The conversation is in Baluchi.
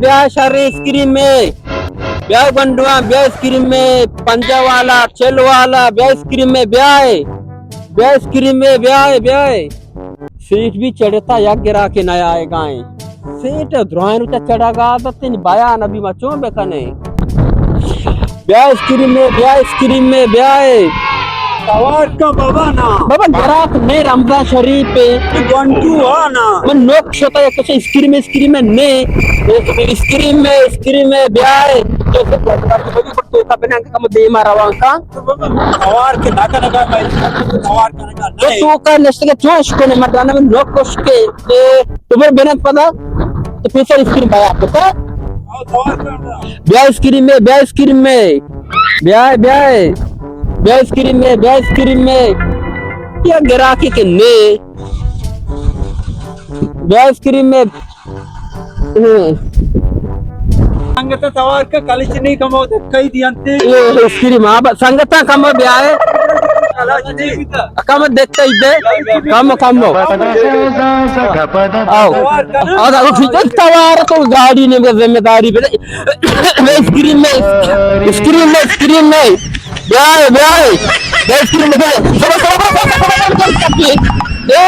بیا شر آئس کریم ءَ۔ بیا گونڈواں، بیا آئس کریم ءَ۔ پنجاہ والا، چل والا، بیا آئس کریم ءَ، بیا۔ بیا آئس کریم ءَ، بیا، بیا۔ سیٹ بھی چڑھتا، یک گراکے نہ آئے گائیں۔ سیٹ درائیں روچا چڑھا گا، تین بیا نبی ما چون بکنے۔ بیا آئس کریم ءَ، بیا آئس کریم ءَ، بیا۔ توار کا بابا نا۔ بابا گراک نے رمضان شریف ءَ۔ گونڈو ہا نا۔ من نوک شتا یک کچھ آئس کریم، آئس کریم ءَ نے۔ آئس کریم ءَ، آئس کریم ءَ، بیا۔ تو کا بنا کم دیما روان کا۔ توار کے نہ کنگا، میں توار کنگا تو نہیں۔ تو کا نشتگا چوش کنے مردانہ میں نوک کش کے۔ تو بر بنت پدا۔ تو پیسر آئس کریم بیا کتا۔ بیا آئس کریم ءَ، بیا آئس کریم ءَ۔ بیا، بیا۔ بیا آئس کریم ءَ، بیا آئس کریم ءَ۔ یا گراکی کے نے۔ بیا آئس کریم ءَ۔ سنگت توار کا کلچ نہیں کمو دے کئی دی انتے۔ اے آئس کریم، ہاں، بس سنگتاں کم بیائے۔ کلچ نہیں بیتا۔ کم دیتا ہی دے۔ کم، کم۔ آؤ۔ توار کا نا۔ آؤ، آؤ، فکر توار تو گاڑی نے ذمہ داری بے۔ آئس کریم ءَ، آئس کریم ءَ، آئس کریم ءَ۔ بیائے، بیائے۔ آئس کریم ءَ۔